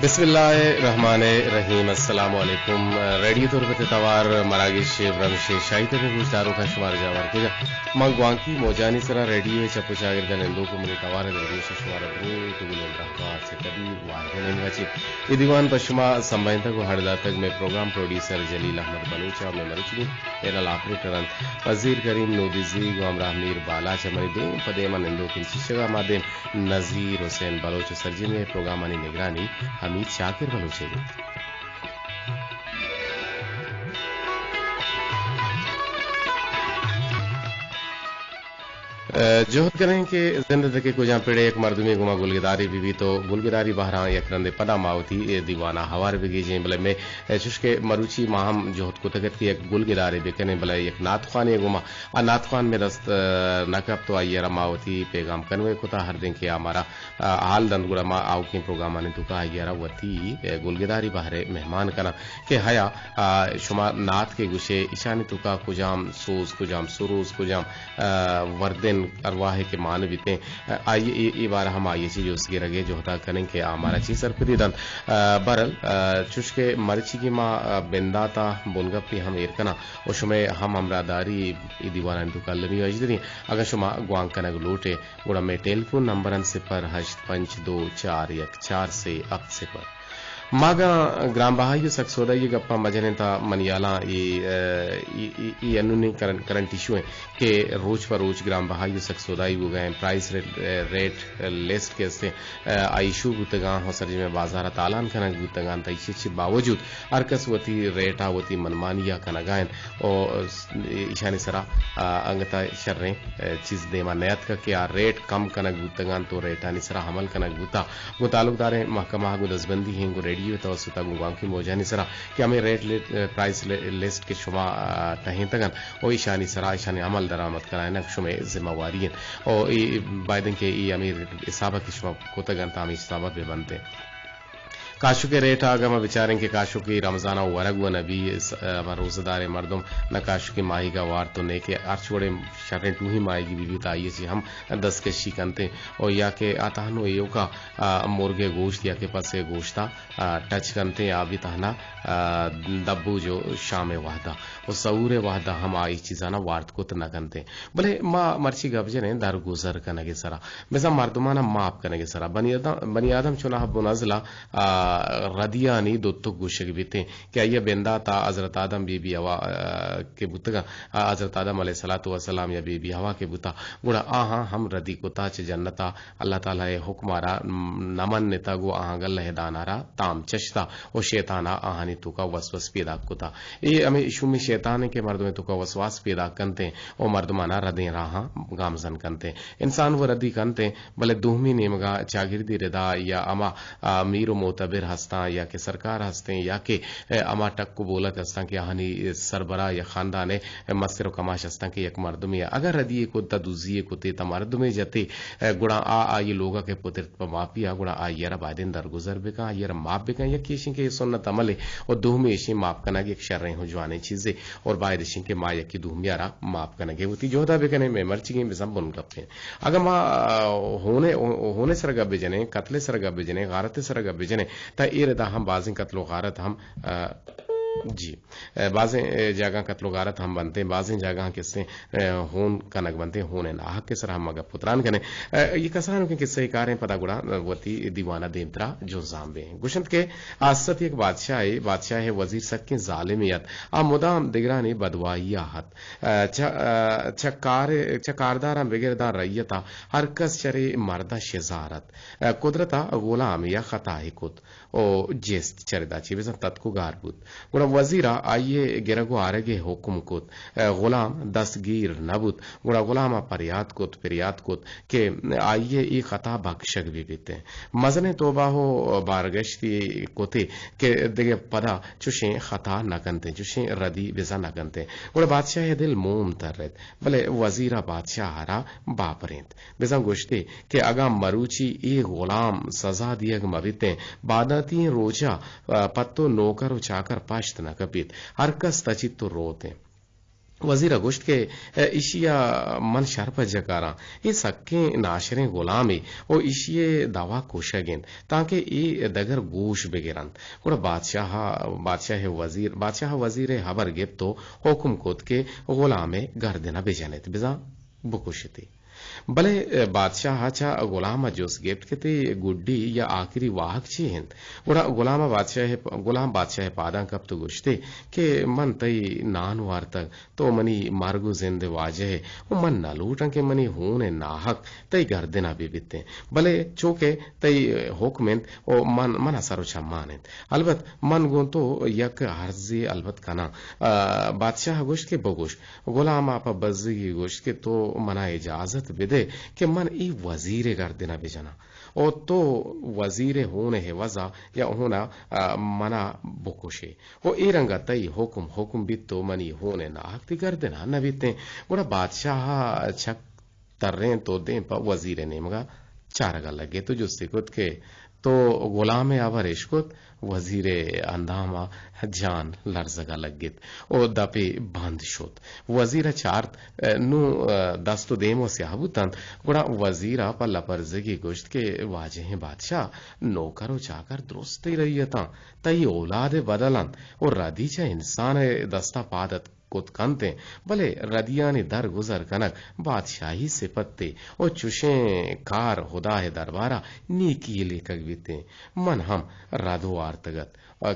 بسم اللہ الرحمن الرحیم۔ السلام علیکم۔ ریڈیو تربت توار مراگش برمش شاہی تبیں گوشداروکاں شمار جاور کیگا۔ من گوانکی موجانی سرا ریڈیو چپ و چاگرد نندوک و منی توار دلگوش شمار دروت و گلیں درہبات چہ کبیر واحد نیمگا چی۔ اے دیوان پہ شما سمبھینتگ و ہڑ داتگ مئے پروگرام پروڈیوسر جلیل احمد بلوچ و مئے مروچی پینل آپریٹر انت وزیر کریم نودیزی گوں ہمراہ میر بالاچ۔ منی دوم پہ دیما نندوکیں شیشگا ما دیم نذیر حسین بلوچ و سرجمی ء پروگرامانی نگرانی حمید شاکر بلوچ ء بیت۔ ء، جہد کنیں کہ زند ء تک کجام پڑے یک مردمے گوما گلگدارے بہ بیت و گلگداری بہراں یک رندے پدا ما وتی اے دیوان ء ہوار بگیجیں، بلے مئے، ء، چوش کہ مروچی ما ہم جہد کتگ ات کہ یک گلگدارے بکنیں، بلے یک نعت خوانے گوما آ نعت خوان مئے دست، ء، نہ کپت و آئی ء را ما وتی پیغام کنوے کتا، ہر دیں کہ آ مارا، ء، حال دنت گڑا ما آؤکیں پروگرامانی توکا آئی ء را وتی، ء، گلگداری بہر ء مہمان کناں کہ ہیا، ء، شما نعت کہ گوشے ایشانی توکا کجام سوز، کجام سروز، کجام، ء، وردن ارواحے کہ مان بیتیں، ء، آئی ء اے، اے بارہ ہم آئی ء چہ جست گرگ ء جہدا کنیں کہ آ مارا چی سرپدی دنت۔ ء، بہرحال، ء، چوش کہ مرچیگی ما، ء، بنداتا بنگپے ہم ایر کناں۔ و شمئے ہم ہمراہداری اے دیوانانی توکا المی واجہ تریں۔ اگاں شما گوانک کنگ لوٹ ئے، گڑا مئے ٹیلیفون نمبر انت صفر ہشت پنچ دو چار یک چار سے ہپت صفر۔ ما اگاں گران بہائی و سک سودائی ء گپاں مجنیں تہ منی ہیالاں اے، ء، اے، اے، اے انونیں کرن-، کرنٹ ایشو انت کہ روچ پہ روچ گران بہائی و سک سودائی بوگا انت، پرائس ریٹ، ریٹ لسٹ کہ استیں، ء، آ ایشو بوتگاں و سرجمیں بازار ء تالان کنگ بوتگاں، تہ ایشی چہ باوجود ہر کس وتی ریٹ ء وتی منمانی ء کنگا انت و ایشانی سرا، ء، انگتا شریں، ء، چیز دیما نیاتکگ کہ آ ریٹ کم کنگ بوتگاں تو ریٹانی سرا عمل کنگ بوتا۔ گوں تعلقداریں محکمہ ء گوں دزبندی ہیں گوں ریڈیو ء توسط ء گوں گوانکی موجانی سرا کہ ہمیں ریٹ ل-، پرائس ل-، لسٹ کہ شما، ء، ٹہینتگ انت و ایشانی سرا ایشانی عمل درآمد کنائینگ شمئے ذمہ واری انت۔ و اے باید انت کہ اے ہمیں حساب ء کہ شما کتگ انت، ہمے حساب ء بہ بنت۔ کاشک ء ریٹ ء اگاں ما بچاریں کہ کاشک ء رمضان ء ورگ و نبی، س-، ء، ہما روزہ داریں مردم نہ کاشک ء ماہیگ ء وارت و نئے کہ ہرچ وڑیں شریں ٹوہیں ماہیگی بہ بیت، آئی ء چہ ہم دستکشی کنت و یا کہ آ تہنو ایوکا، ء، مرگ ء گوشت یا کہ پس ء گوشت ء، ء، ٹچ کنت ء آ بھی تہنا، ء، دبوج و شام ء وہد ء و سحور ء وہد ء ہم آ اے چیزاں وارت کت نہ کنت۔ بلے ما مرچی گپ جنیں درگزر کنگ ء سرا۔ بزاں مردماناں ماپ کنگ ء سرا۔ بنی آدم، بنی آدم چوناہا بنزلا، آ، ردیانی دوتک گوشگ بیتیں کہ آئی ء بندات ء حضرت آدم بی بی حوا، آ، کہ بوتگاں، آ، حضرت آدم علیہ الصلوۃ والسلام یا بی بی حوا کہ بوتا، گڑا آہاں ہم ردی کتا چہ جنت ء اللہ تعالی ء حکم ء را نہ منتگ و آہاں گلہ ء دان ء را تام چشتا و شیطان ء آہانی توکا وسوس پیداک کتا۔ اے ہمے شومیں شیطان انت کہ مردمے توکا وسواس پیداک کنت و مردمانا ردیں راہاں گامزن کنت۔ انسان و ردی کنت، بلے دومی نیمگا چاگردی ردا یا ہما، آ، میر و معتبر ہستاں یا کہ سرکار ہستیں یا کہ، اے، ہما ٹک و بولک ہستاں کہ آہانی سربراہ یا خاندان ء مستر و کماش ہستاں کہ یک مردمے اگاں ردی کت، دزی کتے، تا مردمے جتے، اے، گڑا آ آئی لوگا کہ پترت پہ ماپی ء، گڑا آئی ء را بایدیں درگزر بکن، آئی ء را ماپ بکن۔ یکے ایشیں کہ اے سنت عمل ء و دومی ایشیں ماپ کنگ یک شریں و جوانیں چیزے اور باید ایشیں کہ ما یکے دومی ء را ماپ کنگ ء وتی جہد ء بکنیں۔ مئے مرچیگیں بزاں بنگپ انت۔ اگاں ما، آ، ہون ء، ہون ء سر گپ بجنیں، قتل ء سر گپ بجنیں، غارت ء سر گپ بجنیں، تا اے ردا ہم بازیں قتل و غارت ہم، آ، جی۔ ء، بازیں، ء، جاگہاں قتل و غارت ہم بنتیں، بازیں جاگہاں کسیں، ء، ہون کنگ بنتیں، ہون ء ناحق ء سرا ہم ما گپ و تران کنیں۔ ء، اے کسانوکیں قصہ کاریں پدا گڑا وتی دیوان ء دیمترا جنزان بیں۔ گوشنت کہ است ات یک بادشاہے، بادشاہ ء وزیر سکیں ظالمے ات۔ آ مدام دگرانی بدواہی ء ات۔ ء، چہ، ء، چہ کار، چہ کارداراں بگر داں رعیت ء ہر کس چرے مرد ء شزار ات۔ ء، قدرت ء غلامے ء خطاہے کت۔ و جست چہ ردا چہ بزاں تتک و گار بوت۔ گڑا وزیر ء آئی ء گرگ و آرگ ء حکم کت۔ غلام دستگیر نہ بوت۔ گڑا غلام ء پریات کت، پریات کت کہ آئی ء اے خطا بکشگ بہ بیت۔ مزنیں توبہ و بارگشتی کت کہ دگہ پدا چشیں خطا نہ کنت، چشیں ردی بزاں نہ کنت۔ گڑا بادشاہ ء دل موم ترت، بلے وزیر ء بادشاہ ء را باپرینت۔ بزاں گوشت ئے کہ اگاں مروچی اے غلام سزا دیگ مہ بیتیں، باداتی ئیں روچ ء، ء، پہ تو نوکر و چاکر پشت نہ کپیت، ہر کس تچیت و روت انت۔ وزیر ءَ گوشت کہ ایشی ءَ من شر پجہ کاراں۔ اے سکیں ناشریں غلامے ءُ ایشی ءِ دوا کشگ اِنت تانکہ اے دگر گوش بہ گر اَنت۔ گڑا بادشاہ ءَ، بادشاہ ءِ وزیر، بادشاہ ءَ وزیر ءِ ہبر گپت ءُ حکم کت کہ غلام ءِ گردن ءَ بہ جن اِت، بزاں بکش اِت ئے۔ بلے بادشاہ ءَ چہ غلام ءَ جست گپت کہ تئی گڈی یا آخری واہگ چی اِنت؟ گڑا غلام ءَ بادشاہ ءِ، غلام بادشاہ ءِ پاداں کپت ءُ گوشت ئے کہ من تئی نان وارتگ، تو منی مرگ ءُ زند ءِ واجہ ئے ءُ من نہ لوٹاں کہ منی ہون ءِ ناحق تئی گردن ءَ بہ بیتیں، بلے چو کہ تئی حکم اِنت ءُ من، من ءَ سر ءُ چمان اِنت۔ البت من گوں تو یک عرضے البت کناں۔ آ، بادشاہ ءَ گوشت کہ بگوش۔ غلام ءَ پہ بزگی گوشت کہ تو من ءَ اجازت بدے کہ من اے وزیر ءِ گردن ءَ بجناں ءُ تو وزیر ءِ ہون ءِ عوض ءَ یا ہون ءَ، آ، من ءَ بکش ئے ءُ اے رنگ ءَ تئی حکم حکم بیت ءُ منی ہون ءِ ناحق تئی گردن ءَ نہ بیتیں۔ گڑا بادشاہ ءَ چک ترینت ءُ دیم پہ وزیر ءِ نیمگ ءَ چارگ ءَ لگت ءُ جستی کت کہ تو غلام ءِ ہبر اِش کت؟ وزیر ءِ اندام ءَ جان لرزگ ءَ لگت ءُ دپ ئے بند شت۔ وزیر ءَ چارت، نوں دست ءُ دیم ءَ سیاہ بوت اَنت۔ گڑا وزیر ءَ پہ لپرزگی گوشت کہ واجہیں بادشاہ، نوکر ءُ چاکر درستیں رعیتاں، تئی اولاد ءِ بدل اَنت ءُ ردی چہ انسان ءِ دست ءَ پاد اتک کت کنت ایں، بلے ردیانی در گزر کنگ بادشاہی سپتے ءُ چشیں کار ہدا ءِ دربار ءَ نیکی یے لیکگ بیتیں۔ من ہم رد وارتگ ات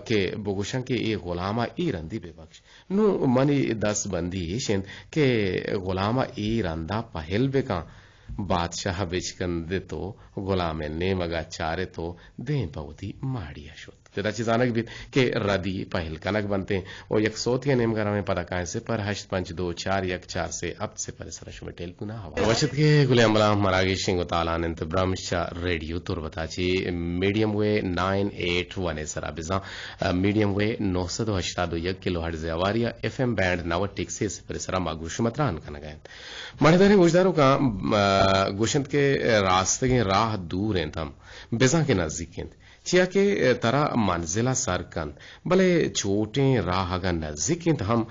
کہ بگوشاں کہ اے غلام ءَ اے رندی بہ بکش۔ نوں منی دست بندی ایش اِنت کہ غلام ءَ اے رند ءَ پہل بہ کن۔ بادشاہ ءَ بچکندت ءُ غلام ءِ نیمگ ءَ چارت ءُ دیم پہ وتی ماڑی ءَ شت۔ چدا چہ زانگ بیت کہ ردی پہل کنگ بنت ایں ءُ یک سوتے ءِ نیمگ ءَ رویں، پدا کائیں صفر ہشت پنچ دو چار یک چار سے ہپت صفر ءِ سرا شمئے ٹیلیفون ءَ ہوار وش اتک ئے۔ گلیں ہمبلاں، مراگشیں گوں تالان اِنت برمش چہ ریڈیو تربت ءَ چہ میڈیم ویو نائن ایٹ ون ءِ سرا، بزاں، آ، میڈیم ویو نو سد ءُ ہشتاد ءُ یک کلو ہرٹز ءِ ہواری ءَ ایف ایم بینڈ نود ٹک سے صفر ءِ سرا ما گوں شما تران کنگ ءَ ایں۔ مڑداریں گوشداروکاں، آ، گوشنت کہ راستگیں راہ دور اِنت ہم، بزاں کہ نزیک اِنت۔ چیا کہ ترا منزل ءَ سر کنت، بلے چوٹیں راہ اگاں نزیک اِنت ہم،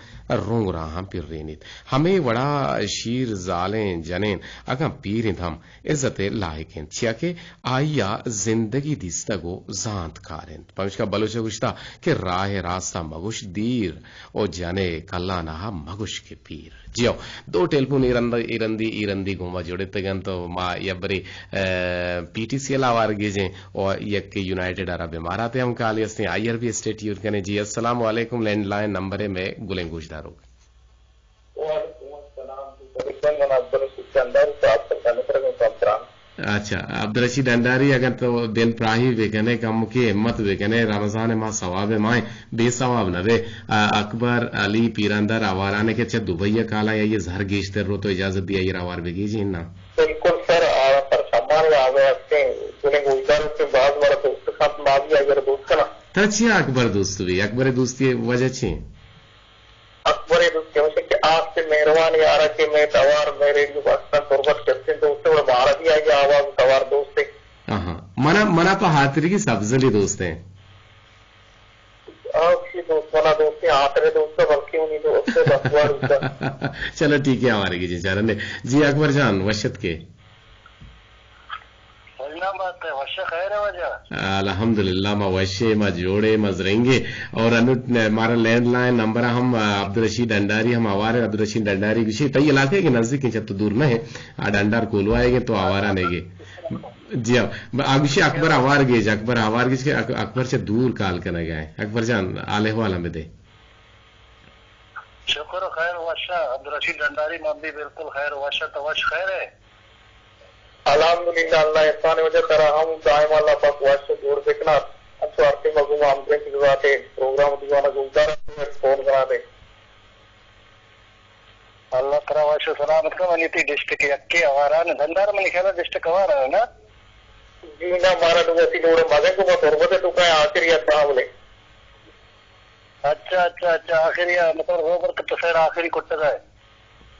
رونگ راہاں پرینیت۔ ہمے وڑا شیر زالیں جنین اگاں پیر اِنت ہم، عزت ءِ لائق اِنت، چیا کہ آئی ءَ زندگی دیستگ ءُ زانت کار اِنت۔ پمشکا بلوچ ءَ گوشتہ کہ راہ ءِ راست ءَ مگوش دیر ءُ جن ءِ کلان ءَ مگوش کہ پیر۔ جی ہو، دو ٹیلیفون اے رند، اے رندی، اے رندی گوں ما جڑتگ اَنت ءُ ما یک برے، آ، پی ٹی سی ءَ ہوار گیجیں ءُ یک یونائیٹڈ عرب امارات ءِ ہم کالے ہستیں، آئی ءَ را بھی اسٹے ٹیون کنیں۔ جی، السلام علیکم، لینڈ لائن نمبر ءِ مئے گلیں گوشداروک۔ وعلیکم السلام، جی، بلکل من عبدالرشید ڈنڈاری صاحب سرکار نفر میں کام کران۔ اچھا، عبدالرشید ڈنڈاری، اگاں تو دل پراہی بہ کنے، کمکے ہمت بہ کنے، رمضان ءِ ماہ ثواب ءِ ماہ، بے ثواب نہ بے۔ آ، اکبر علی پیراندر آواران ءَ کہ چہ دبئی ءَ کالاں، آئی ءِ زر گیشتر رو، تو اجازت دی آئی ءَ را ہوار بگیجی نا؟ بلکل سر، آ، سر شمار ءَ آگے ہستیں، گلیں گوشدار ہستیں، باز مارا دوست کنت، ما بھی آئی ءَ را دوست کناں۔ ترا چیا اکبر دوست بی؟ اکبر ءِ دوستی ءِ وجہ چی؟ اکبر ءِ دوستی ہمیش اِنت کہ آس ءِ مہروان یار ءَ کہ مئے توار، مئے ریڈیو پاکستان تربت شستیں دوست اِنت، گڑا مارا بھی آئی ءِ آواز ءُ توار دوست اِنت۔ آہاں۔ منا، منا پہ ہاتریگی سبزلی دوست اِنت۔ آ، وشی دوست، منا دوست اِنت، ہاتر ءِ دوست اِنت، بلکہ منی دوست اِنت، بس وار اِنت۔ چلو ٹھیک ہے، ہوارے گیجیں چارنے۔ جی اکبر جان، وش اتکے۔ سلام بات ہے، وش خیر ہے واجہ؟ الحمدللہ، ما وش ایں، ما جوڑ ایں، ما زرنگ ایں۔ اور انو مارا لینڈ لائن نمبر ہم، آ، عبدالرشید ڈنڈاری ہم ہوار ایں۔ عبدالرشید ڈنڈاری گشی، تئی علاقہ ءَ کہ نزدیک ایں، چہ تو دور نہ ایں۔ آ ڈنڈار کولواہ ءَ ایں تو ہوار ءَ نہ ئے۔ جی ہاں، ب-، آ گشی اکبر ہوار گیج، اکبر ہوار گیج کہ اک-، اکبر چہ دور کال کنگ ءَ ایں۔ اکبر جان، حال احوال ہم بدے۔ شکر و خیر وش ءَ، عبدالرشید ڈنڈاری، من بھی بالکل خیر وش ءَ، تو وش خیر ئے؟ الحمدللہ، اللہ احسان ءِ وجہ، ترا ہم دائم اللہ پاک وش ءُ جوڑ بکنات۔ اچو ہر ٹیم ءَ گوں ما ہمگرنچ ببات ئے، پروگرام ءَ دیوان ءَ گوشدار ات، فون کنات ئے۔ اللہ ترا وش ءُ سلامت کن۔ منی تئی ڈسٹرکٹ یکے آواران، ڈنڈار منی خیال ءَ ڈسٹرکٹ آواران نا؟ جی نا، مارا نو وتی لوڑ مزن کو، ما تربت ءِ توکا آں، آخری ءَ تاں بلے۔ اچھا، اچھا، اچھا، آخری ءَ، مطلب، روبر کت سیر آخری کٹگا ہے۔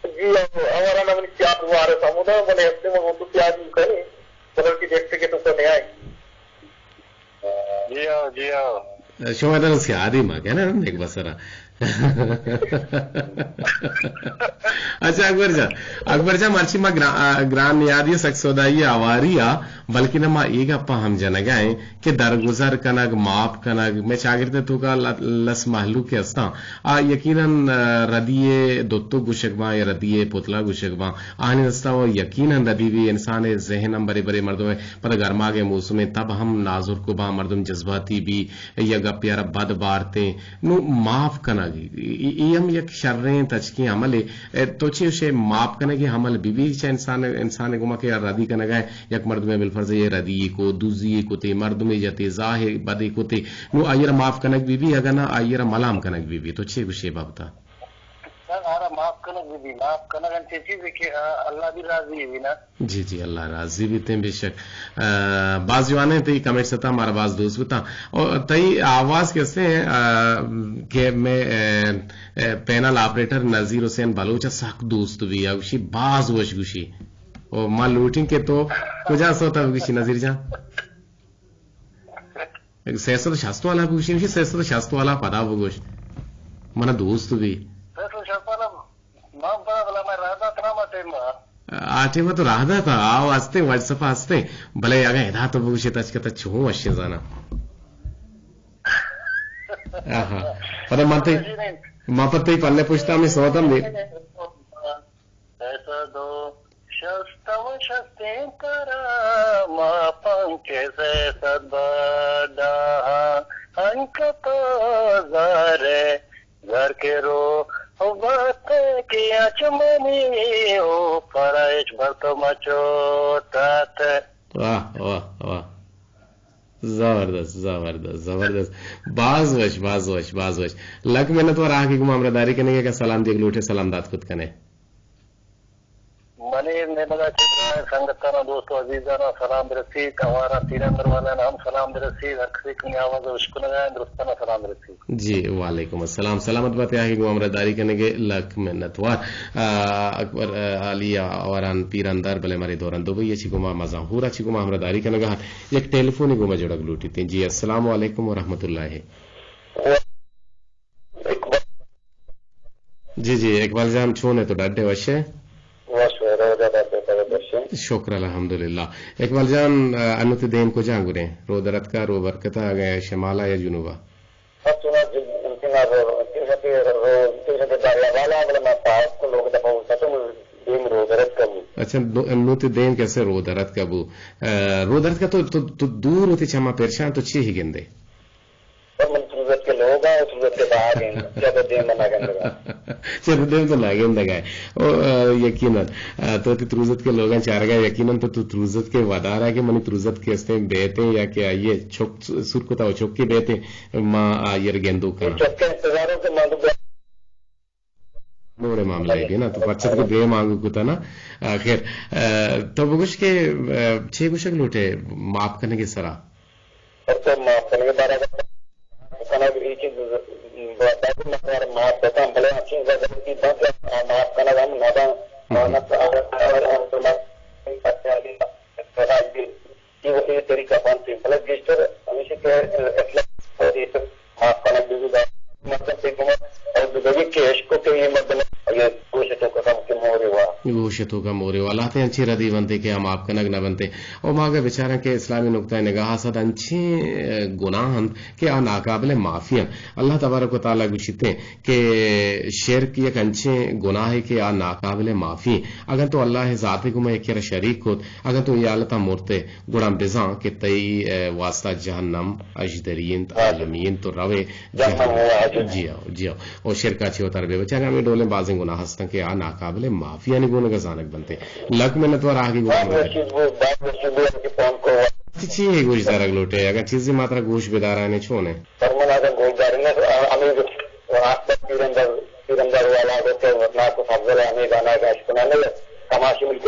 جی، اب ہمارا نا منی پیاز وارث ہمودا، بلے ہفتے میں وہ تو پیاز ہی کرے، بدل کی دیکھتے کہ تو کو نہیں آئے۔ جی ہاں، جی ہاں۔ شما در سیادی ما کنا یک بسرا۔ اچھا اکبر جان، اکبر جان، مرچی ما گرا-، آ، گران نیادی سک سودائی آواری آ، بلکن ما اے گپا ہم جنگا ہیں کہ درگزر کنگ، معاف کنگ، میں چاگرد توکا ل-، لس مہلوک استاں، آ یقیناً، آ، ردی دوتک گوشگ باں یا ردی پتلا گوشگ باں، آہانی دستا و یقیناً ردی بی، انسان ذہن ہم برے برے مردم پدا گرماگ موسم تب ہم نازرک باں، مردم جذباتی بی، یا گپے ء را بد بارتیں، نوں معاف کنگ، اے، اے ہم یک شریں تچکیں عملے۔ اے، تو چے گوشے، معاف کنگ ء عمل بہ بی چہ انسان، انسان ء گوما کہ ردی کنگ ء، یک مردمے بالفرض اے ردی کو، دزی کو تے، مردمے جتے، زاہ بدے کو تے، نوں آئی ء را معاف کنگ بہ بی، اگاں نہ آئی ء را ملام کنگ بہ بی، تو چے گوشے بابتا؟ سر، آرا معاف کنگ بہ بی، معاف کنگ انچیں چیزے کہ، آ، اللہ بھی راضی بی نا۔ جی، جی، اللہ راضی بیتیں، بے شک۔ آ، باز جوانیں تئی کمنٹس اتاں، مارا باز دوست بوتاں۔ اور تئی آواز کسے ہیں، آ، کہ میں، آ، آ، پینل آپریٹر نذیر حسین بلوچ ء سک دوست بی، آ گوشی باز وش گوشی۔ او ما لوٹیں کہ تو کجا سوتا بگوشی نذیر جان؟ اگہ سئے سد و شست والا بگوشی، ہمیشی سئے سد و شست والا پدا بگوش۔ منا دوست بی۔ سئے سد و شست والا نام پدا بلا، میں راہ دات نام ٹیم آ۔ آ ٹیم تو راہ دات، آ ہستیں، واٹس ایپ ہستیں۔ بلے اگہ ادا تو بگوشے تچک تا چون وشیں زانا۔ آہا۔ پدا من تئی، من پہ تئی پلے پشتا ہمے سوتم بی۔ سئے سد و شست و شستیں ترا ما پنچ سئے سد بڈا ہاں، انچو تو زارے زر کے رو بات کے اچ منی او پرا اچ بر تو مچو تات۔ واہ، واہ، واہ۔ زبردست، زبردست، زبردست۔ باز وش، باز وش، باز وش۔ لک منت وار آ کہ گوں ما ہمراہداری کنگے، کہ سلام دیگ لوٹے، سلام دات کت کنے۔ منی نیمگا چہ درائیں سنگتاناں، دوست و عزیزاناں سلام برسیت، آواران پیران دروالاں ہم سلام برسیت، ہر کسی کہ منی آواز اشکنگا انت درستانا سلام برسیت۔ جی، وعلیکم السلام، سلامت بات، آ کہ گوں ہمراہداری کنگے لک منت وار۔ آ، اکبر، آ، علی آواران پیران در بلے مارے دوران دبئی چی گوں ما مزاحور چی گوں ما ہمراہداری کنگا، یک ٹیلیفونی گوں ما جڑگ لوٹیت۔ جی، السلام علیکم و رحمت اللہ۔ جی، جی، اقبال جان، چون ئے تو؟ ڈڈ ئے، وش ئے؟ وش ئے، روزہ ڈڈ ئے، تو وش ئے؟ شکر الحمدللہ۔ اقبال جان، انو تئی دیم کجا گوریں؟ رو درتکا، رو برکتا، اگہ شمالا یا جنوبا؟ پس چونا ج-، چونا رو، چونا کہ رو، چونا کہ دریا بالا، بلے ما پاس کو لوگ دفعہ ہوتا تو دیم رو درتکا بو۔ اچھا، دو-، انو تئی دیم کسے رو درتکا بو؟ اے، رو درتکا تو، تو، تو دور ہوتی چما پریشان تو چی ہی گندے؟ پر من تروزت کے لوگ آں، تروزت کے باغ ہیں، چہ دیم من نہ گندگا۔ چہ دیم تو نہ گندگا۔ او، آ، یقیناً۔ آ، تو تی تروزت کے لوگاں چارگا یقیناً تو، تو تروزت کے ودارا کہ منی تروزت کے استیں بیتیں یا کہ آئیے چک سر کتا و چک کے بیتیں ما آئیر گندو کنا۔ چک کے انتظاروں کے من تو نوڑے معاملہ ئے نا، تو پرچت کہ دیم آنگو کتا نا۔ آ، خیر، آ، تو بگوش کہ، آ، چے گوشگ لوٹے معاف کنگے سرا؟ تو معاف کنگے بارا کنگ ای چیز بعد مکار معاف بکن، بلے ہم چیز غلطی بند معاف کنگ ہم نہ بند۔ ہم۔ اور نہ تو اور، اور، اور، اور، اے وتی طریقہ بنت انت، بلے گیشتر ہمیشی کہ اطلاع دیت معاف کنگ بہ بیت، مردم تئی گوما اور بہ بیت کہ عشق کہ اے مردم اے گوش تو کم کہ مورے وا۔ گوش تو کم مورے وا۔ اللہ تے انچیں ردی بنتے کہ آ معاف کنگ نہ بنتے۔ او ما اگہ بچاراں کہ اسلامی نقطہ نگاہ ء سد انچیں گناہ انت کہ آ ناقابل معافی انت۔ اللہ تبارک و تعالی گوشیت کہ شرک یک انچیں گناہے کہ آ ناقابل معافی انت۔ اگن تو اللہ ء ذات ء گوما یکے را شریک کت، اگن تو اے حالت ء مرتے، گڑا بزاں کہ تئی، اے، واسطہ جہنم اژدری انت، عالمی انت، تو روے جہنم۔ جہنم۔ جی ہو، جی ہو۔ او شرکا چی وتر بے بچا، ہمیں ڈولیں بازیں گناہ ہستن کہ آ ناقابل معافیانی گونگا زانگ بنتے۔ لک منت وار آگے گناہ۔ باز مشکل بو، باز مشکل بو کہ فون کو۔ چی، چی ہے گوش دارگ لوٹے؟ اگر چیزی ماترا گوش بدارانے چونے؟ پر من اگاں گوشدارینت، آ، ہمے آفتاب تیرنداز، تیرنداز والا گوشت کہ وطنا کو فضل ہمے گانا گاش کنانے، کماشی ملک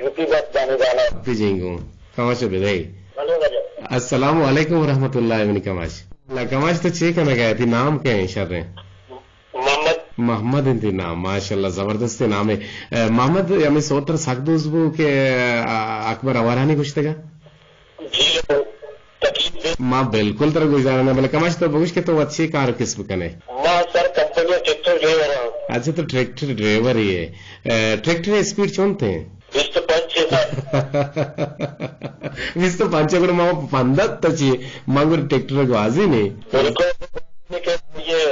رتی بس دانی گانا۔ پی جنگو، کماش بدئی۔ بلے بلے۔ السلام علیکم ورحمۃ اللہ، منی کماش۔ اللہ کماش تو چے کنگا ہے؟ تئی نام کئے ہیں؟ شر ہیں۔ محمد۔ محمد انت نام، ماشاءاللہ، زبردست نام ہے۔ اے، محمد، ہمیں سوتر سک دوست بو کہ، آ، اکبر اوارانی گوشتگا؟ جی، تکلیف دے۔ ما بالکل ترا گوشدارانہ، بلے کماش تو بگوش کہ تو وت چے کار و کسب کنے؟ ما سر کمپنی ڈرائیور ہوں۔ اچھا، تو ٹریکٹر ڈرائیور ہی ہے۔ اے، ٹریکٹر اسپیڈ چونتے ہیں؟ بیست و پنچ ہے، سر۔ بیست و پنچ، اگر ماما پندت تو چی، مانگر ٹریکٹر گوازی نہیں۔ بالکل، یہ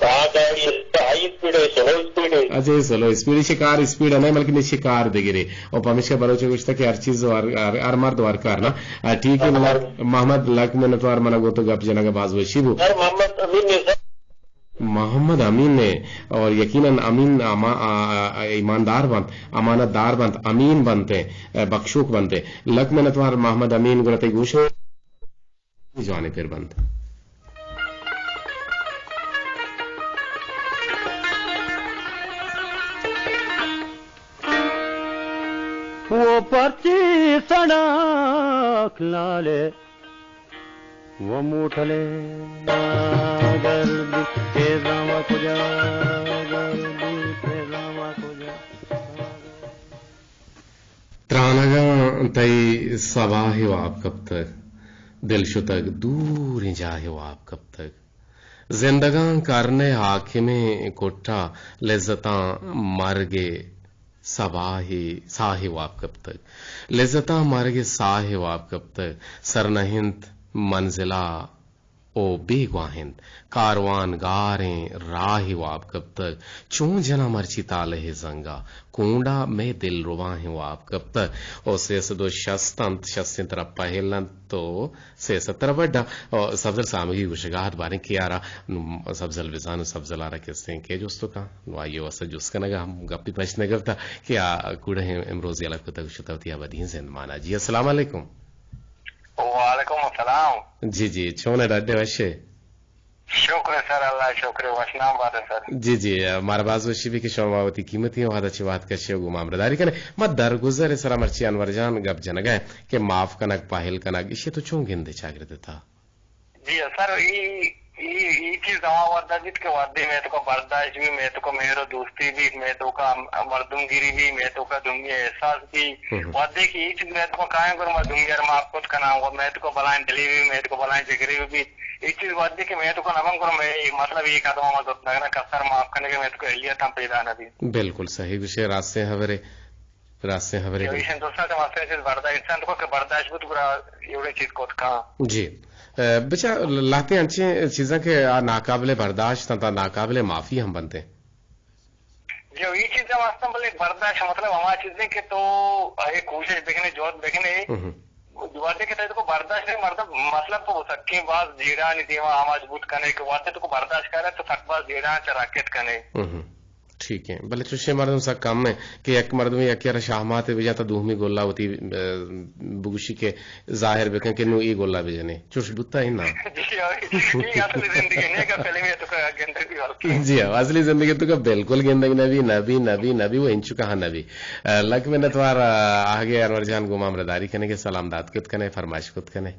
آ گاڑی ہائی اسپیڈ ہے، سلو اسپیڈ ہے۔ اچھا، یہ سلو اسپیڈ ہے، شکار اسپیڈ ہے نہیں، بلکہ شکار دگرے۔ اور پمیشکا بلوچ گوشتا کہ ہر چیز و ہر، ہر، ہر مرد و ہر کار نا۔ آ، ٹھیک ہے، ہر مرد۔ محمد، لک منتوار، منا گو تو گپ جنگا باز وشی بو۔ سر، محمد امین نے، سر۔ محمد امین نے، اور یقیناً امین اما-، آ، آ، ایماندار بنت، امانت دار بنت، امین بنت، آ، بخشوک بنت۔ لک منتوار محمد امین، گڑا تئی گوش جوانی پر بنت۔ وہ پرچی سڑک لالے، وہ موٹلے گردی، خیزاں و کجا گردی، خیزاں و کجا۔ ترانگاں تئی سباہ واب کپتگ، دل شتگ دوریں جاہ واب کپتگ۔ زندگاں کرن ء حاکمیں کٹا، لذتاں مرگ ء سباہ ء ساہ ء واب کپتگ۔ لذتاں مرگ ء ساہ ء واب کپتگ۔ سر نہ انت منزلا او بیگواہ انت۔ کاروان گاریں راہ ء واب کپتگ۔ چون جناں مرچی تالہ ء زنگا، کونڈا مئے دلرباہیں واب کپتگ۔ او سیصد و شست انت، شستیں ترا پہل انت تو سیصد ترا بڈا۔ او سبزل سامگی گوشگا ات، باریں کہ آرا نوں سبزل بزان و سبزل آرا کسیں کہ جستو کن۔ نوں آئی واسطہ جست کنگا ہم گپی پشت نہ گپتا کہ آ کوڑا ہم امروز یلہ کتگ شتا وتی ابدی زندمانا۔ جی، السلام علیکم۔ وعلیکم السلام۔ جی، جی، چون ہے ڈڈے وشے؟ شکر ہے سر، اللہ شکر ہے، وشنام بات ہے سر۔ جی، جی، مارا باز وشی بی کہ شما وتی قیمتی وہدا چہ وہد کشے و گوں ما ہمراہداری کنے۔ ما درگزر سرا مرچی انور جان گپ جنگا ہے کہ معاف کنگ، پاہل کنگ، اشی تو چون گندے چاگرد تا؟ جی سر، ای، ای، ای چیز ہما وہدا بیت کہ وہدے مئے توکا برداشت بی، مئے توکا مہر و دوستی بیت، مئے توکا مردم گیری بی، مئے توکا دومی احساس بی۔ ہم۔ وہدے کہ ای چیز مئے توکا کائیں گڑا ما دومی ار معاف کت کناں، و مئے توکا بلائیں دلی بی، مئے توکا بلائیں جگری بی، ای چیز وہدے کہ مئے توکا نبن گڑا مئے مطلب ای قدم ما زرت نہ کناں، کسر معاف کنگے مئے توکا اہلیت ہم پیدا نہ بی۔ بالکل صحیح گوشے، راستیں خبرے۔ راستیں خبرے۔ ایشن دوستاں تو مستریں چیز برداشت، انسان تو کہ برداشت بوت گڑا ایوڑیں چیز کت کن۔ جی۔ اے، بچا لہتیں انچیں چیزاں کہ آ ناقابل برداشت انت، آ ناقابل معافی ہم بنت۔ جی، ای چیز ہم ہستن، بلے برداشت مطلب ہما چیزیں کہ تو اے کوشش بکنے، جہد بکنے، ہم۔ وہدے کہ تو کو برداشت نہیں، مردم مطلب تو سکیں باز جیڑانی دیما آماچ بوت کنے کہ وہدے تو کو برداشت کرے تو سک باز جیڑان چرا کت کنے۔ ہم۔ ٹھیک ہے، بلے چوشیں مردم سک کم ہیں کہ یک مردمے یکے را شاہمات بجاں تا دومی گلا وتی، اے، بگوشی کہ ظاہر بکن کہ نوں ای گلا بجنے۔ چوش بوتا ہی نا۔ جی ہاں، یہ اصل زندگی نہیں کہ فلم ہے تو کا گندگی بلکہ۔ جی ہاں، اصلی زندگی تو کا بالکل گندگ نبی، نبی، نبی، نبی، وہ انچو کہاں نبی۔ اے، لک منت وار، آ، آہگے انور جان گوں ما ہمراہداری کنے کہ سلام دات کت کنے، فرمائش کت کنے۔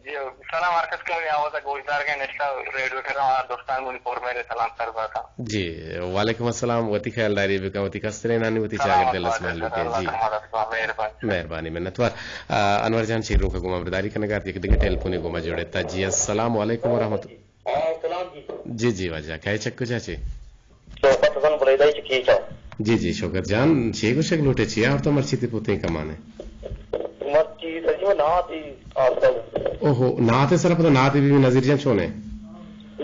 جی، سلام ہر کس کہ منی آواز ء گوشدارگیں نشتہ ریڈیو کرا ہر دوستان منی پر میرے سلام سر باتا۔ جی، وعلیکم السلام، وتی خیالداری بکن، وتی کسترینانی وتی سلام چاگرد دل اللہ اسمان سر، لوٹے۔ اللہ جی۔ سر مدد کن، مہربانی۔ مہربانی، منتوار۔ آ، انور جان چیر روکا گوما برداری کنگا ات، یک دگہ ٹیلیفونی گوما جوڑے تا۔ جی، السلام علیکم ورحمۃ۔ ہاں، سلام جی۔ جی، جی، واجہ، کئے چک کجا چے؟ شوکت حسن بلیدہ چہ کیچ ء۔ جی، جی، شوکت جان، چے گوشگ لوٹے، چے آورتا مرچی تی پوتیں کمانے؟ مرچی سجی میں نعت ہی آورتا۔ اوہو، نعت سر پدا نعت بی بی نذیر جان چونے؟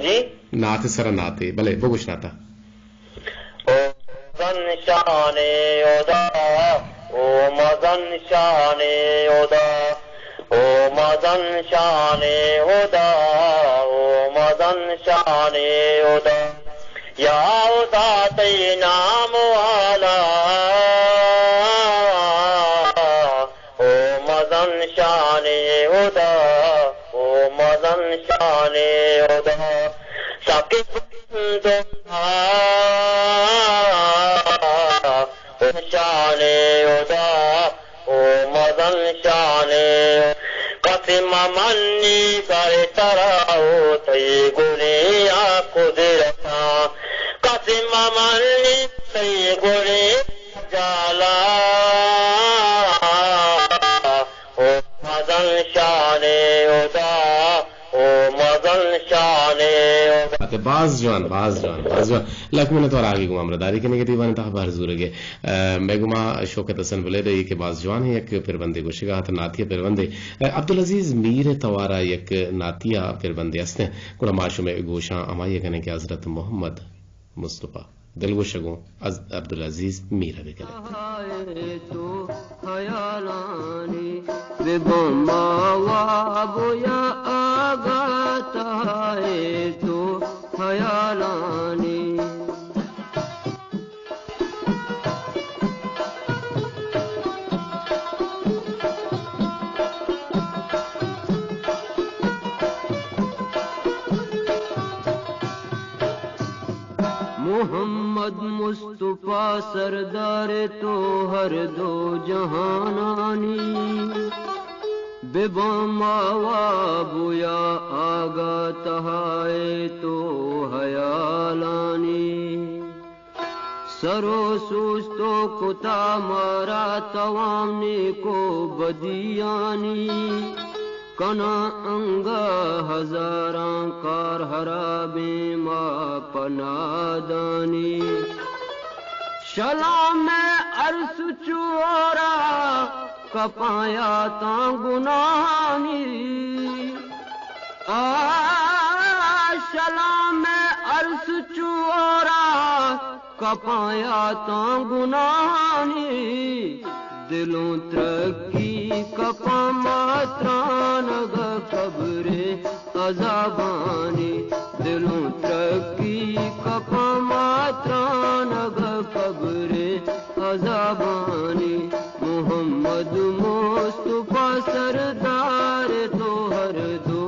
جی؟ نعت سر نعت، بلے، بگوش نعتا۔ او مزن شان ہدا، او مزن شان ہدا، او مزن شان ہدا، او مزن شان ہدا۔ یا ہدا تئی نام والا، او مزن شان ہدا، او مزن شان ہدا۔ سکیں بندگاں شان ہدا، او مزن شان۔ کسے ممنی بر ترا او تئی گلیں آ قدرتاں، کسے ممنی تئی گلیں جالا، او مزن شان ہدا، او مزن شان ہدا۔ باز جوان، باز جوان، باز جوان۔ لک منت وار آگے گوں ہمراہ داری کنگے دیوان تہا بہر زورگے۔ ء، مئے گوما شوکت حسن بلیدہ ای کہ باز جوان ہے یک پربندے گوشگا ات، نعتیہ پربندے۔ ء، عبدالعزیز میر توارا یک نعتیہ پربندے استیں۔ گڑا ما شمے گوشاں ہمائی کنیں کہ حضرت محمد مصطفی دلگوش گوں از عبدالعزیز میر بکنیں۔ تو خیالانی بباں ما واب یا آگاہ تہائے تو خیالانی۔ محمد مصطفی سردار تو ہر دو جہانانی، بباں ما واب یا آگاہ تہائے تو حیالانی۔ سر و سوست و کتا مارا توام نیک و بدیانی، کناں انگہ ہزاراں کار ہرابیں ما پہ نادانی۔ شلام ارس چورا کپاں یاتاں گناہانی۔ آ شلام ارس چورا کپاں یاتاں گناہانی، دلوں ترکی کپاں ماترانگ قبر عذابانی، دلوں ترکی کپاں ماترانگ قبر عذابانی۔ محمد مصطفی سردار تو ہر دو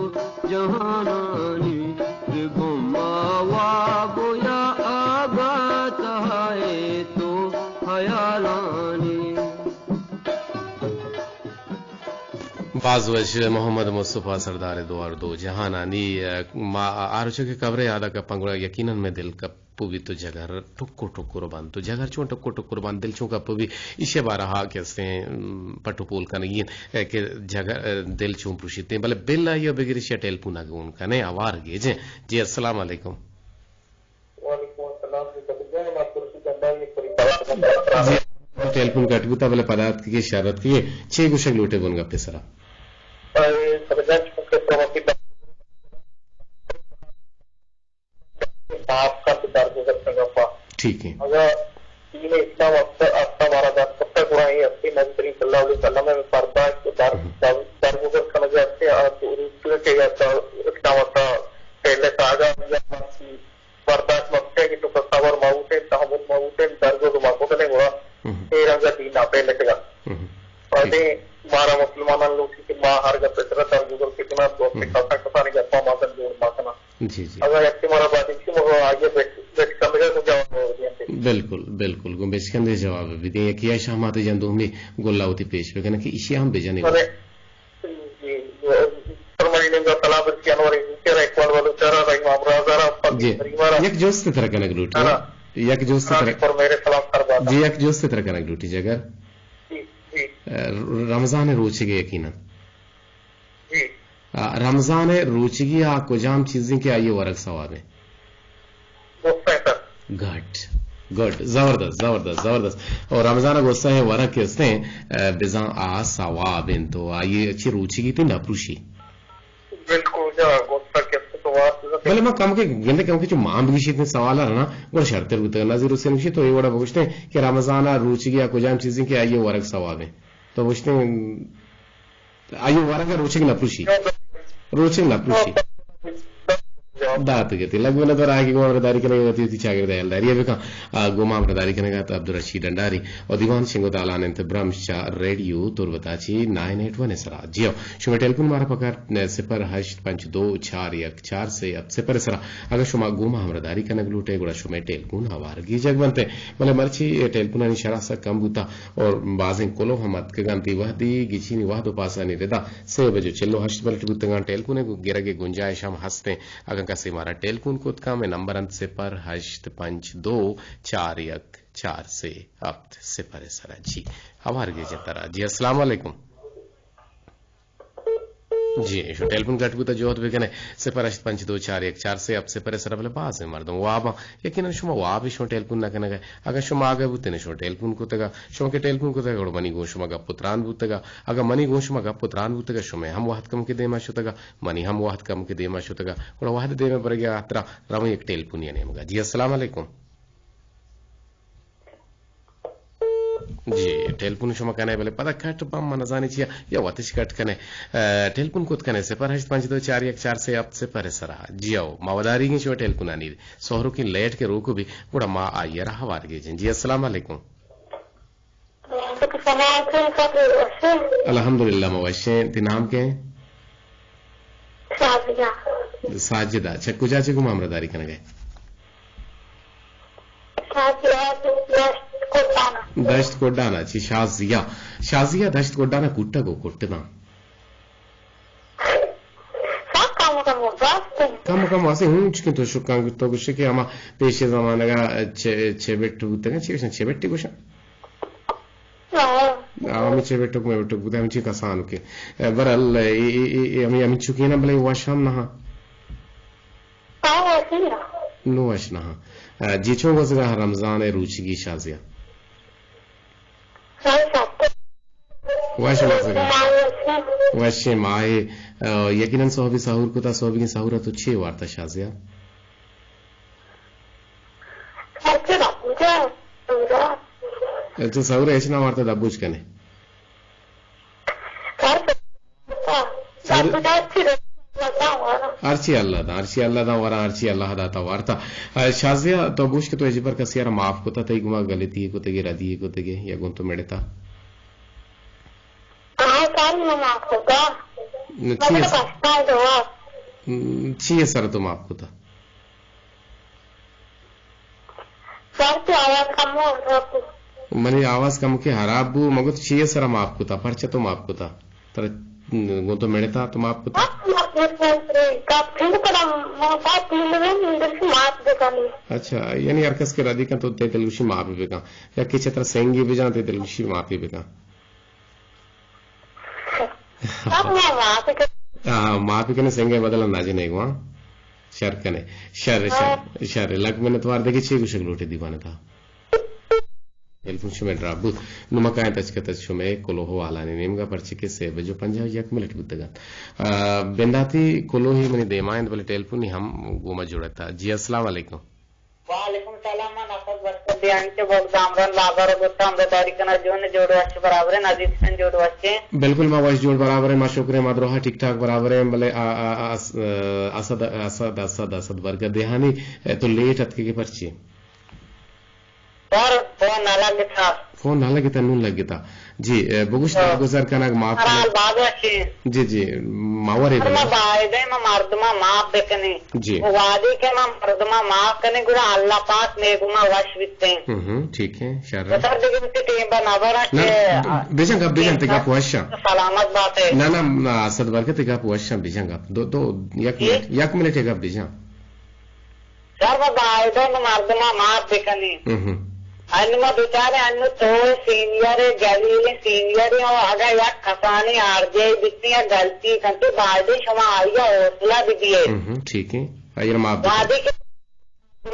جہانانی، بباں ما واب یا آگاہ تہائے تو خیالانی۔ باز وش محمد مصطفی سردار دو ہر دو جہانانی۔ ما آ روچ کہ قبر یاد کپاں گڑا یقیناً میں دل کپ پو بیت و جگر ٹکر ٹکر بنت و جگر چون ٹکر ٹکر بنت، دل چون کپ بی، ایشی بارہا کہ استیں، ام، پٹ و پول کنگی انت، اے، کہ جگر، اے، دل چون پروشیت انت، بلے بل آئی بگر ایشی ٹیلیفون گون کنے، آوار گیجیں۔ جی، السلام علیکم۔ وعلیکم السلام۔ جی، ٹیلیفون کٹ بوتا، بلے پدا اتکگے، شر اتکگے، چے گوشگ لوٹے بن گپے سرا؟ اے، سمجھاں چونکہ تو وتی معاف کن تو درگزر کنگا پا۔ ٹھیک ہے۔ اگر دین اسلام اصلا، اصلا مارا دست کتا گڑا ہی ہستی نبی کریم صلی اللہ علیہ وسلم میں برداشت و در، ہم۔ در، درگزر کنگا ہستی، آ تو روچ کے یا تو اسلام اصلا پہلے ساگا یا برداشت مکتے کہ تو صبر ماوتے، تحمل ماوتے، درگزر ماوتے گڑا ہم۔ اے رنگا دین آ پہلے تگا۔ ہم۔ اور ٹھیک۔ دے مارا مسلمانان لوٹی کہ ما ہر گپ سرا درگزر کتنا تو ہم۔ کسا کسانی گپا ما کن جوڑ ما کنا۔ جی، جی۔ اگاں یکے مارا بادینچی مگو آگے بیٹ، بیٹ کندگا کو جواب دے دیتے۔ بالکل، بالکل، گوں بچکندے جواب بدیں، یکے ایشا ہماتے جن دومی گلا وتی پیش بکنن کہ ایشی ہم بجنے۔ بلے، جی، فرمانی ننگا سلام برسی انور انجینئر اقبال بلوچ را، رحیم امراض را، فقیر جی، کریم را۔ یک جست تر کنگ لوٹی۔ ہاں۔ یک جست ہاں، تر۔ پر میرے سلام سر باتا۔ جی، یک جست تر کنگ لوٹی جگر۔ جی، جی۔ ر-، رمضان روچگے یقیناً۔ جی۔ آ، رمضان ء روچگی آ کجام چیزیں کہ آئی ء ورگ ثواب انت؟ گڈ، گڈ، زبردست، زبردست، زبردست۔ اور رمضان ء گوستا ہے ورگ کہ استیں، آ، بزاں آ ثواب انت تو آئی ء چی روچگی تی نہ پروشی؟ بالکل، جا گوستا کہ است تو وارت بزاں۔ بلے ما کم کے گندے کم کے چو مان بگیشیت سوال رنا، گڑا شرتر بوتگ۔ نذیر حسین گوشی تو اے وڑا بگوشتے کہ رمضان ء روچگی آ کجام چیزیں کہ آئی ء ورگ ثواب انت؟ تو گوشتے آئی ورگ ء روچگ نہ پروشی۔ روچگ نہ پروشی۔ دات گتی۔ لگ منت وار آگے گوں ہمراہ داری کنگ ء وتی وتی چاگرد ء ہیالداری ء بکن۔ آ، گوں ما ہمراہ داری کنگ ء ات عبدالرشید ڈنڈاری و دیوان شنگ و تالان انت برمش چا ریڈیو تربت ء چی نائن ایٹ ون ء سرا۔ جی ہو، شمئے ٹیلیفون مارا پکار، صفر ہشت پنچ دو چار یک چار سے ہفت صفر ء سرا۔ اگاں شما گوں ما ہمراہ داری کنگ لوٹے، گڑا شمئے ٹیلیفون ہوار گیجگ بنت۔ بلے مرچی اے ٹیلیفونانی شرح سک کم بوتا۔ اور بازیں کلوہ ہم اتکگ انت۔ اے وہدی گچینی وہد و پاسانی ردا سے بج و چل و ہشت منٹ بوتگاں۔ ٹیلیفون ء گرگ ء گنجائش ہم ہستیں۔ اگاں کسے مارا ٹیلیفون کت کن، مئے نمبر انت صفر ہشت پنچ دو چار یک چار سے ہفت صفر ء سرا۔ جی، ہوار گیجیں ترا۔ جی، السلام علیکم۔ جی، شما ٹیلیفون کٹ بوتا، جہد بکنے، صفر ہشت پنچ دو چار یک چار سے ہفت صفر سرا، بلے بازیں مردم واباں، یقیناً شما واب شما ٹیلیفون نہ کنگا۔ اگاں شما آگہ بوتنے شما ٹیلیفون کتگا، شما کہ ٹیلیفون کتگا، گڑا منی گوں شما گپ و تران بوتگا۔ اگاں منی گوں شما گپ و تران بوتگا، شما ہم وہد کمکے دیما شتگا، منی ہم وہد کمکے دیما شتگا۔ گڑا وہد دیما برگا ہاترا رویں یک ٹیلیفونی نیمگا۔ جی، السلام علیکم۔ جی، ٹیلیفون شما کنے، بلے پدا کٹ بم، من نزانی چیا، یا وتش کٹ کنے۔ اے، ٹیلیفون کت کنے، صفر ہشت پنچ دو چار یک چار سے ہفت صفر سرا۔ جی او، ما وداریگیں شما ٹیلیفونانی، سہرو کی لیٹ کے روکو بھی، گڑا ما آئیے را ہوار گیجیں۔ جی، السلام علیکم۔ وعلیکم السلام، ٹھیک ہے، ٹھیک ہے۔ الحمدللہ، ما وشیں۔ تی نام کے؟ ساجدہ۔ ساجدہ، چہ کجا چہ گوں ما ہمراہ داری کنگے؟ شازیہ دشت کڈانا۔ دشت کڈانا، چی شازیہ؟ شازیہ دشت کڈانا کٹگ و کٹداں۔ سب کم کم واسطے۔ کم کم واسطے ہوں چکن تو شکان تو گوشے کہ ہما پیش زمانگا چے، چے بٹ بوتگا، چے گوشن، چے بٹی گوشن؟ ہاں۔ آ، ہمے چے بٹک، مے بٹک بوتہ، ہمے چے کسانو کے۔ اے، برحال، اے، اے، اے، اے، ہمے، ہمے چکینا بلے وش ہم نہ۔ ہاں، وش نہ۔ نو وش نہ۔ اے، جی چون گوزگا رمضان روچگی شازیہ؟ ہاں، سب۔ وش گوزگا۔ ہاں، وش۔ وش ماہے، اے، یقیناً صحبی سحور کتا، صحبی سحور تو چے وارتا شازیہ؟ اچھا، سحور ایش نہ وارتا دبوچ کنے۔ سحور۔ ہرچی اللہ دا، ہرچی اللہ دا ورا، ہرچی اللہ داتا وارتا۔ اے، شازیہ، تو گوش کہ تو اجبر کسی را معاف کتا، تئی گما غلطی کتگی، ردی کتگی، یا گون تو مڑتا؟ ہاں، ساری میں معاف کتا۔ نو، چی مگر اس-، پچھتائے دعا۔ چی سر تو معاف کتا؟ سر، تو آواز کم ہو، ہو۔ منی آواز کم کے خراب بو، مگو تو چیئے سرا معاف کتا، پرچہ تو معاف کتا؟ ترا گوں تو مڑتا تو معاف کتا؟ بس، معاف کتا، پھر ترا معاف کتا، معاف بکن۔ اچھا، یعنی ہر کس کے ردی کن تو تے دلگوشی معاف بکن، یا کچھ ترا سنگی بجان تے دلگوشی معافی بکن۔ سب ما معافی کن۔ ہاں، معافی کنے سنگے بدل نہ جنے گو، ہاں۔ شر کنے۔ شر، ہاں۔ شر، شر۔ لک منت وار دگہ چی گوشگ لوٹے دیوان تا۔ ٹیلیفون شمے ڈراپ بوت۔ نو ما کائیں تچکت شمے کلوہ والانی نیمگا پرچے کہ سے بجو پنجاہ یک منٹ بوتگا۔ آ، بنداتی کلوہی منی دیما انت بلے ٹیلیفونی ہم گوما جڑتا۔ جی، السلام علیکم۔ وعلیکم سلام، من اسد برکت دیانی چہ بغدامران بازار ء گوستاں، ہمراہ داری کناں۔ جون جوڑ وش برابر ہیں، عزیز کن جوڑ وش ہیں۔ بالکل، ما وش جوڑ برابر ہیں، ما شکر ہیں، ما دروہا ٹھیک ٹھاک برابر ہیں، بلے آ، آ، آ، اس-، آ، اسد، اسد، اسد، اسد برکت دیہانی، اے، تو لیٹ اتکے کہ پرچی؟ سر، فون نہ لگتا۔ فون نہ لگتا، نون لگتا۔ جی، اے، بگوش، ہاں۔ درگزر کنگ معاف کنگ۔ حال باز وشیں۔ جی، جی، ما ورے ہر بنا۔ ما بایدے ما مردما معاف بکنی۔ جی۔ وادی کہ ما مردما معاف کنی، گڑا اللہ پاک میگما وش بیتیں۔ ہم، ہم، ٹھیک ہے، شر ہے۔ سر، دیگه مجھے ٹیم پر نہ برا نہ، کہ بجن گپ، بجن تے گپ وشا۔ سلامت باتے۔ نہ، نہ، نہ، اسد برکت تے گپ وشا، بجن گپ۔ دو، دو، یک جی۔ منٹ، یک منٹ تے گپ بجن۔ سر، ما بایدے ما مردما معاف بکنیں۔ ہم۔ انو ما بیچارے انو تو سینئر ہے، جلیل سینئر ہے، اور اگر یک کسانی آر جے بیتی یا غلطی کنتی، بایدے شما آئیا حوصلہ بدیے۔ ہم، ٹھیک ہے۔ آئیا معاف بکن۔ وادی کہ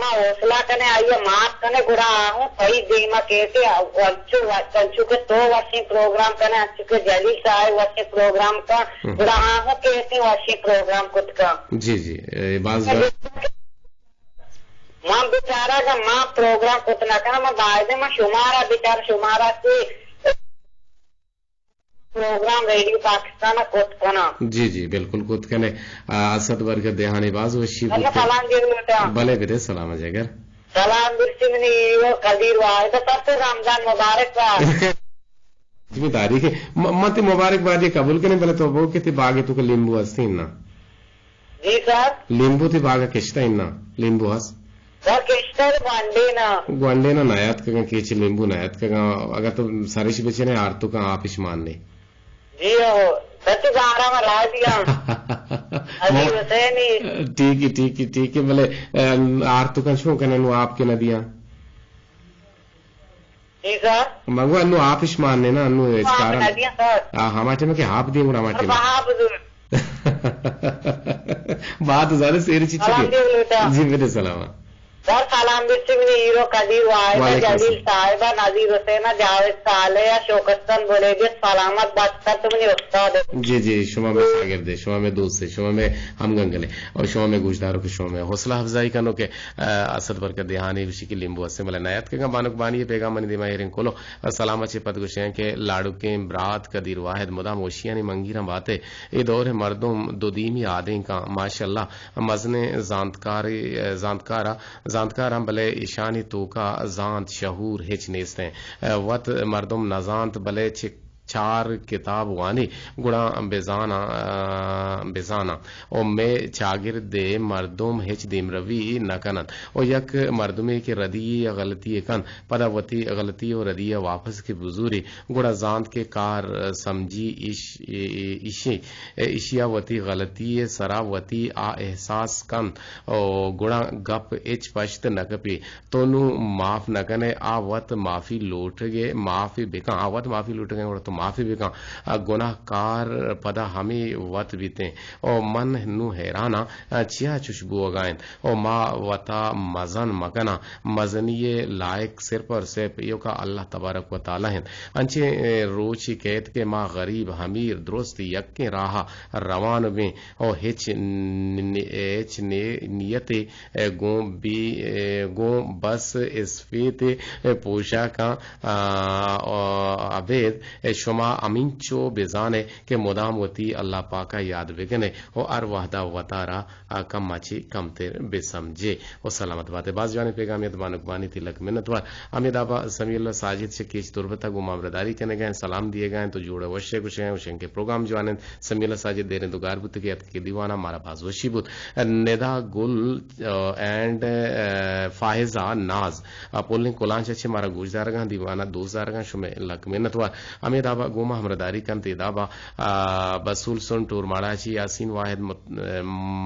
ما حوصلہ کنے، آئیا معاف کنے، گڑا آہوں تئی دیما کیتے، انچو، انچو کہ تو وشیں پروگرام کنے، انچو کہ جلیل صاحب وشیں پروگرام کن، ہم۔ گڑا آہوں کیتے وشیں پروگرام کت کن۔ جی، جی، اے، باز بار من بیچارہ اگاں ما پروگرام کت نہ کناں، من بایدیں من شمارا بیچار، شمارا چی پروگرام ریڈیو پاکستان ء کت کناں۔ جی، جی، بالکل کت کنے۔ آ، اسد برکت دیہانی باز وشی بوت۔ سلام جیگ لوٹاں۔ بلے بدے سلام جگر۔ سلام درستی منی قدیر واحد، سب کو رمضان مبارک بات۔ جی، تاریخ ہے۔ م-، من تی مبارک بادی قبول کنیں، بلے تو بو کہ تی باغے تو کہ لیمبو ہستیں نا؟ جی سر۔ لیمبو تی باغ کشتہ انا؟ لیمبو ہست؟ سر کشتہ گوانڈے نا۔ گوانڈے نا نیاتکگاں، کیچ لیمبو نیاتکگاں۔ اگر تو سرش بچنے آرتکاں آپش ماننے۔ جی ہو، سچ بارا ما راضی ہاں۔ عزیز حسینی۔ ٹھیک ہے، ٹھیک ہے، ٹھیک ہے، بلے، ام، آرتکاں شو کنے نو آپ کے نہ دیاں؟ جی سر۔ من گو انو آپش مان نے نا، انو ہچ آپ کارا نہ دیاں سر۔ آ، ہما ٹائم کہ آپ دیں گڑا ہما ٹائم۔ آپ دیں۔ بات زانے سیر چی چی سلام کے؟ دیو لوٹا۔ جی، میرے سلام۔ سر سلام دیستی منی ہیرو قدیر واحد، وعلیکم جلیل السلام۔ صاحب، نذیر حسین، جاوید صالح، شوکستان بلیدی، سلامت بات سر تو منی استاد۔ جی، جی، شما میں شاگرد ہے، شما میں دوست ہے، شما میں ہم گنگل ہے اور شما میں گوشداروں کے شما میں حوصلہ افزائی کنو کہ، آ، اسد برکت دیہانی وشی کی لیمبو اسے ملے نیات کے گا بانک بانی پیغام منی دیما ہیرین کولو۔ سلام ء چہ پد گوشیں کہ لاڑکیں برات قدیر واحد مدام وشیانی منگیراں باتے۔ اے دور ء مردم دو دیمی آدینکاں، ماشاءاللہ، مزنیں زانتکارے، زانتکار ء، زانتکاراں، بلے ایشانی توکا زانت شعور ہچ نیستیں۔ وت مردم نزانت، بلے چہ چار کتاب وانی، گڑا بزاناں، بزاناں۔ و مئے چاگرد ء مردم ہچ دیمروی نہ کننت۔ و یک مردمے کہ ردی یا غلطی کنت، پدا وتی غلطی و ردی ء واپس کہ بزوری، گڑا زانت کہ کار سمجھی ایش، ایشی، ایشی ء وتی غلطی ء سرا وتی آ احساس کنت و گڑا گپ ہچ پشت نہ کپی۔ تو نوں معاف نہ کن ئے، آ وت معافی لوٹگ ء معافی بکن، آ وت معافی لوٹگ ء گڑا تو معافی بکن۔ آ گناہ کار پدا ہمے وت بیتیں۔ او من نوں حیراناں، آ چیا چش بوگا انت؟ او ما وتا مزن مکناں، مزنی ء لائق صرف اور صرف ایوکا اللہ تبارک و تعالی انت۔ انچیں، اے، روچے کئیت کہ ما غریب، امیر، درست یکیں راہ ء روان بیں۔ او ہچ ن-، ن-، ہچ نے-، نیتے، اے، گوں بی-، اے، گوں بس اسپیتے، اے، پوشاکاں، آ، آ، ابید، اے، شما ہمینچو بزانے کہ مدام وتی اللہ پاکا یاد بکنے و ہر وہدا وتارا، آ، کم چی کمتر بسمجے۔ و سلامت باتے۔ باز جوانیں پیغامیت بانک بانی تی لک منت وار۔ ہمے دابا سمیع اللہ ساجد چہ کیچ تربت ء گوں ما ہمراہداری کنگ ء انت، سلام دیگ ء انت و جوڑ ء وش ء گوشگ ء انت، گوشگ کہ پروگرام جوان انت۔ سمیع اللہ ساجد دیریں دو گار بوت کہ اتک کہ دیوان ء مارا باز وشی بوت۔ ندا گل، آ، اینڈ، آ، فائزہ ناز، آ، پولیں کلانچ ء چہ مارا گوش دارگ ء انت، دیوان ء دوست دارگ ء انت، شمئے لک منت وار۔ ہمے دابا گوں ما ہمراہداری کنت، اے دابا، آ، بسول سن ٹور ماڑا چی یاسین واحد مت-، آ،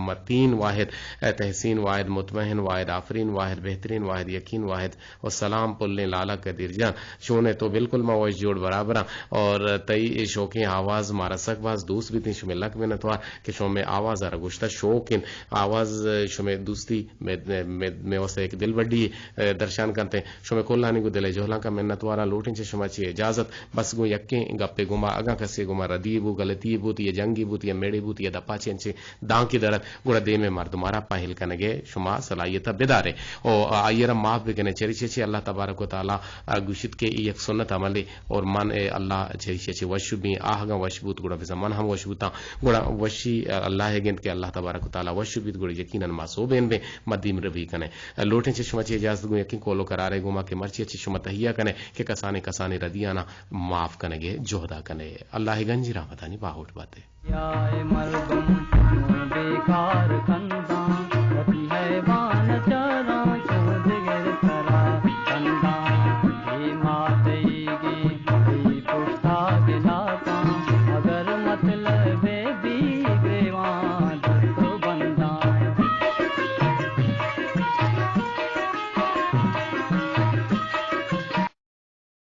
متین واحد، آ، تحسین واحد مطمئن واحد آفرین واحد بہترین واحد یقین واحد و سلام پلیں لالا قدیر جان، چون ئے تو؟ بالکل ما وش جوڑ برابراں اور تئی اے شوقیں آواز مارا سک باز دوست بیتیں، شمئے لک منتوار کہ شما مئے آواز ء را گوشتا شوق انت۔ آواز شمئے دوستی مئے، مئے، مئے واسطہ یک دلبڈی، اے، درشان کنت۔ شمئے کلانی گوں دل ء جہلانکاں منتواراں۔ لوٹیں چہ شما چی اجازت، بس گوں یکیں گپے گوما، اگاں کسے گوما ردی بو، غلطی بوت یا جنگی بوت یا میڑے بوت یا دپا چہ انچیں دانکے درت، گڑا دیم ء مردم ء را پہل کنگ ء شما صلاحیت ء بدار ئے۔ او آئی ء را معاف بکن ئے، چریشی ء چہ اللہ تبارک و تعالی ء گوشیت کہ اے یک سنت عملے اور من ء اللہ چریشی ء چہ وش بیں، آ اگاں وش بوت گڑا بزاں من ہم وش بوتاں۔ گڑا وشی اللہ ء گند کہ اللہ تبارک و تعالی وش بیت، گڑا یقیناً ما سوبین بیں، ما دیم روی کن ئے۔ لوٹیں چہ شما چہ اجازت گوں یکیں کول و قرارے گوما کہ مرچی ء چہ شما تہیا کن ئے کہ کسانیں کسانیں ردیاناں معاف کنگ ء جہدا کن ئے۔ اللہ ء گنجیں رحمتانی باہوٹ بات ئے۔ یا اے مردم بیکار کن۔